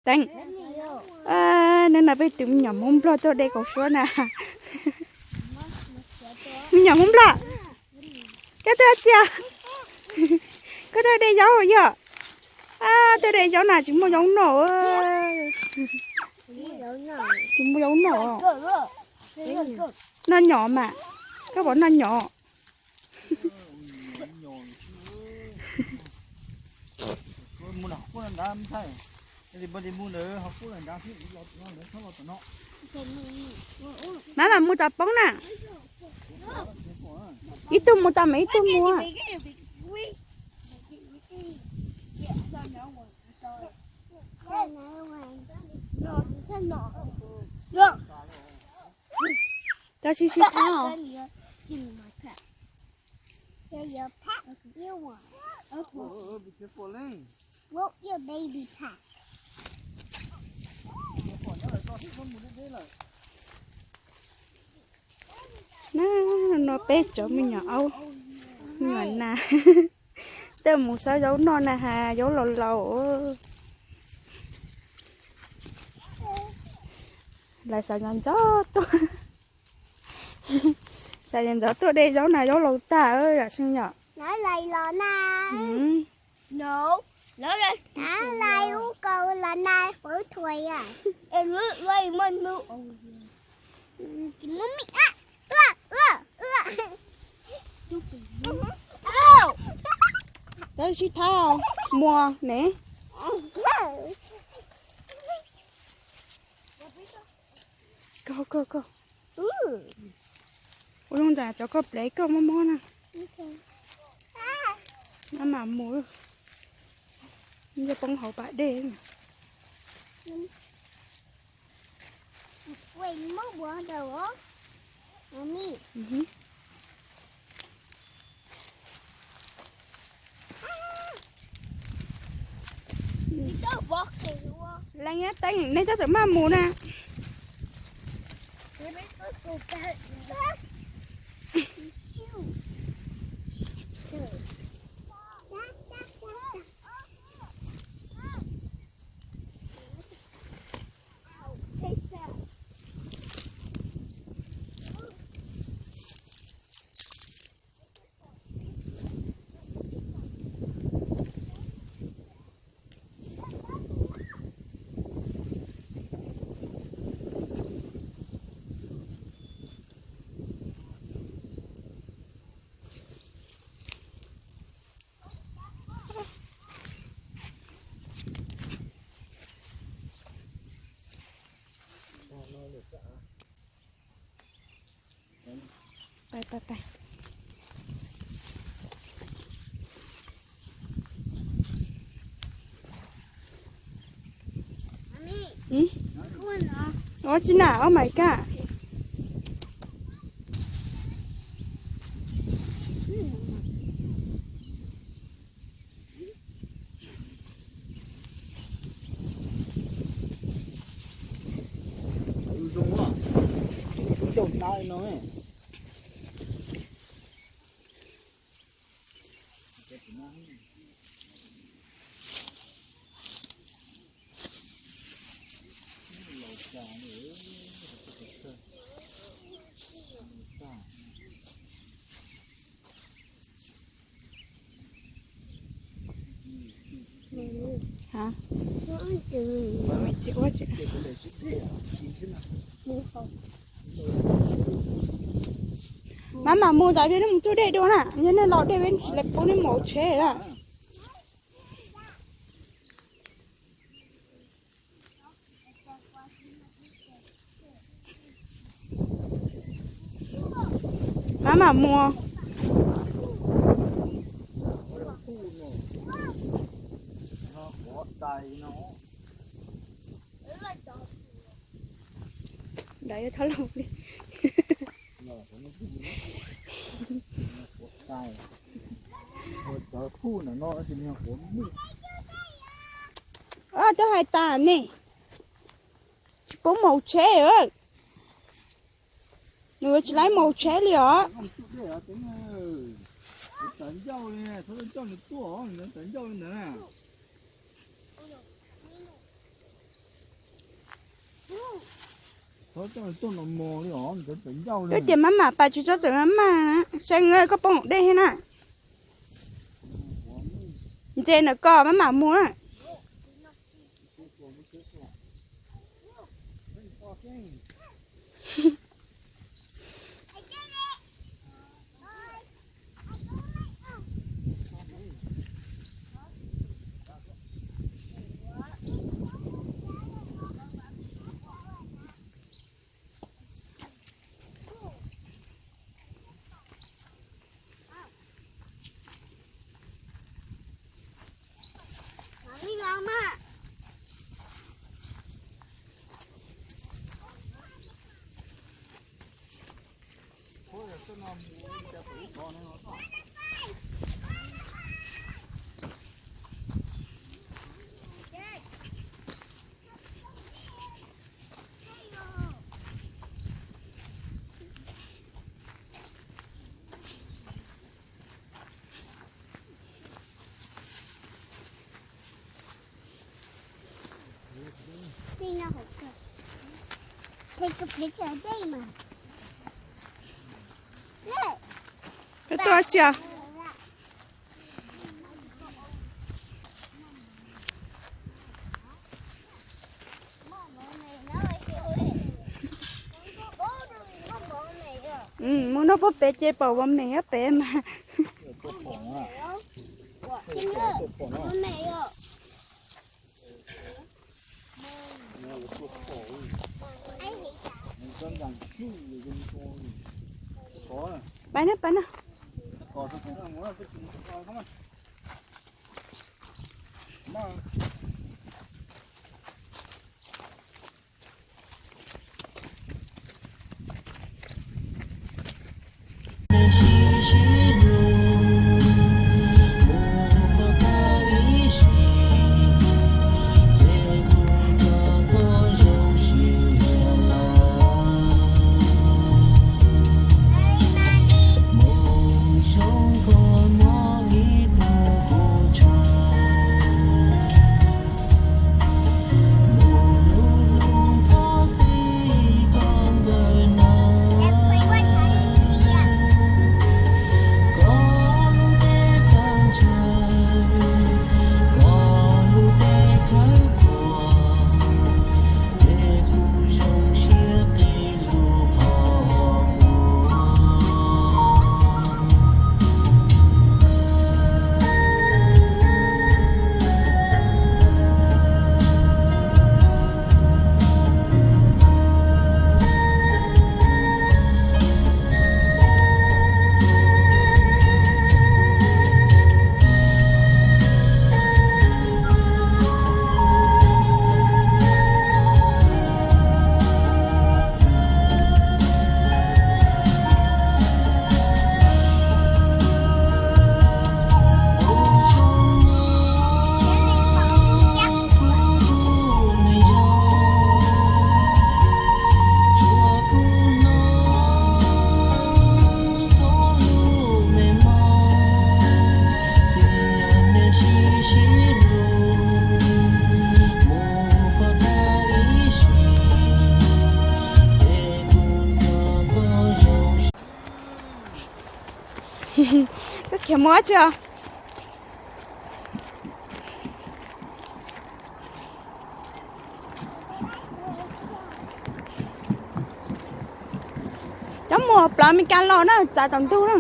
Teeb, hnub no peb tus me nyuam Hmoob Nplog tuaj de kaus suab na. Me nyuam Hmoob Nplog, koj tuaj tsi os? Koj tuaj de zaub yog? Tuaj de zaub na tsis muaj zaub noj. Tsis muaj zaub noj. Noj nyom mas, koj puas noj nyom? Mab mam mus tom poob na. Ib tug mus tom mas ib tug mus. Tau sib sib thab os. No peb cov me nyuam aub, me nyuam nas, tuaj mus xawb zaub noj na has, zaub laus laus. Lawv xav ntxov ntxov tuaj, xav ntxov ntxov tuaj de zaub na, zaub laus tag yom, seej yom. Tau sib thab mus ne. Koj, koj, koj. Ua zoo nram cov koj plev koj mob mob na. Mab mam mus, nyob poob hauv pas dej. Leej Teeb, nej cov txawm maj mus na. Pais, pais, pais. Ua tsi na, oh my god. Mab mam mus ntawd, nej mus tsuj dej dua na, yog nej los dej peb tsis pub nej mus hauv tsheb na. Mab mam mus. Ntawd yog thab laug li. Cov hais tas ne, tsis pub mus hauv tsheb. Nws tsis laib mus hauv tsheb li os. Tawv ncauj li, txhob coj nws tuaj, tawv ncauj li ntawd na. Twb tias maj mam pas tsis txhob txawm maj mam, saib koj poob dej thiab na. Ntses ntawm koj maj mam mus na. Koj tuaj tsis? Mus noj pub pem ces pom vov meem pem mas. Pab na, pab na. Koj khiav mus tsis? Cov muam plaws Meskas los na, txav tom ntug na.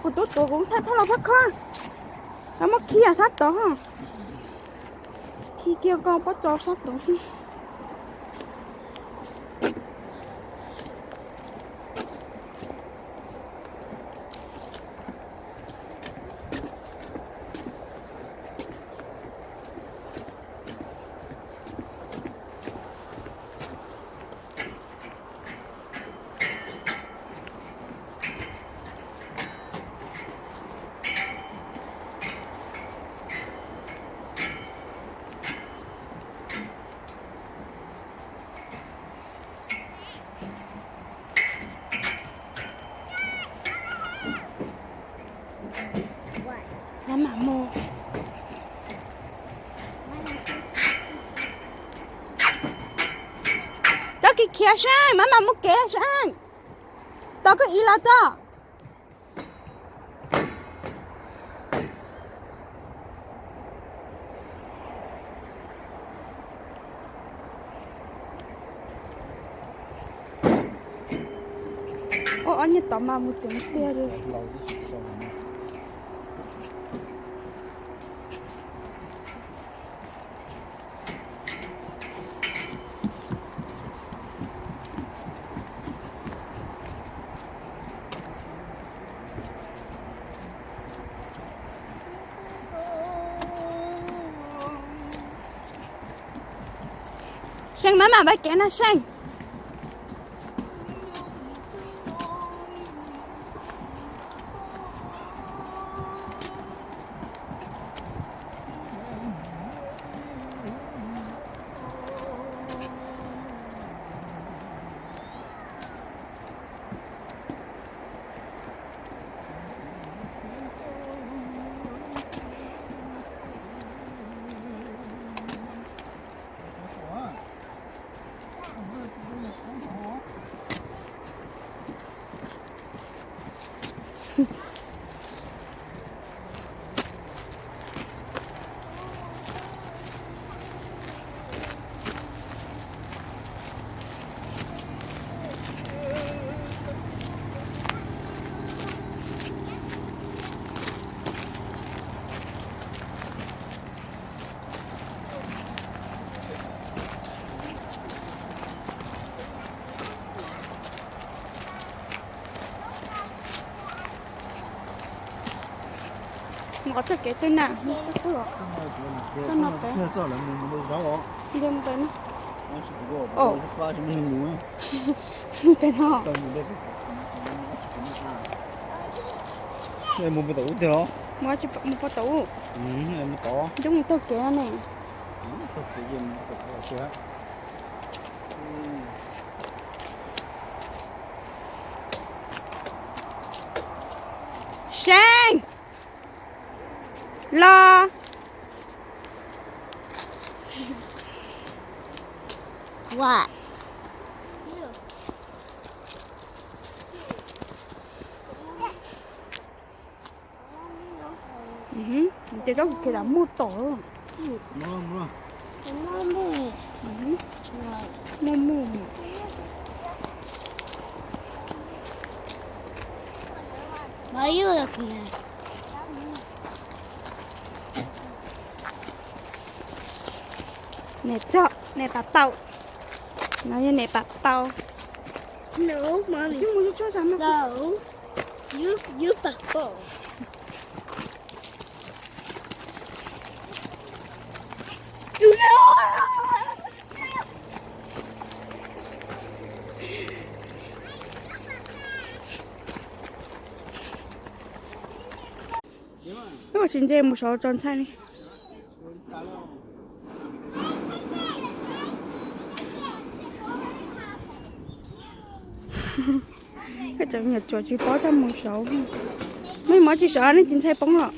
Kuv tus tuav kuv thaj thaj los phab khob, los muab khi sab tod, khi kiag ko pob tso sab tod. Seej, mam mam mus kev Seej. Tos koj ib los tso. Ua ob niag tod mas mus tsev tiag li. Seej, mam mam pab kev no Seej. Mus qhov txoj kev twg na? Koj no pem. Mus pem no. Mus pem no. Mus pem tom ub tiag los? Mus pem tom ub. Coob mus taug kev ne. Seej, los. Ces tau kev lam muaj tom. Muaj muaj. Niam tso, niam tas tau. No yog niam tas tau. Tsis mus tsuag tsuag zog no. Wb ua tsis ntse mus saud tso ntxhais li. Koj tseem nyuam qhuav tsis paub txaj mus saud. Nej mus tsis saud nej tsis ntshai poob los.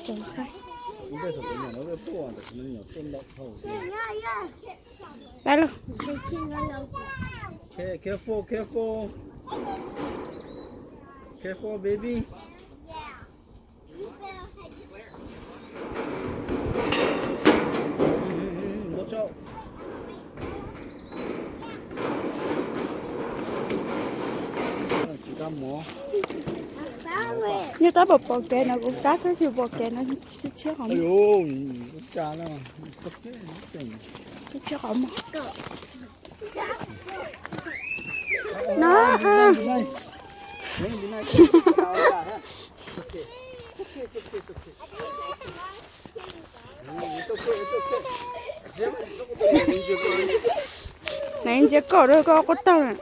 Tseem ntshai. Pab lauj. Careful, careful. Careful, baby. Nyuj tab pom pom kev no kuv kab thiab tsis pom kev no. Tsis tshiab qhov muag. Tsis tshiab qhov muag. No. Naiv ntsia koj rau koj quab tag na.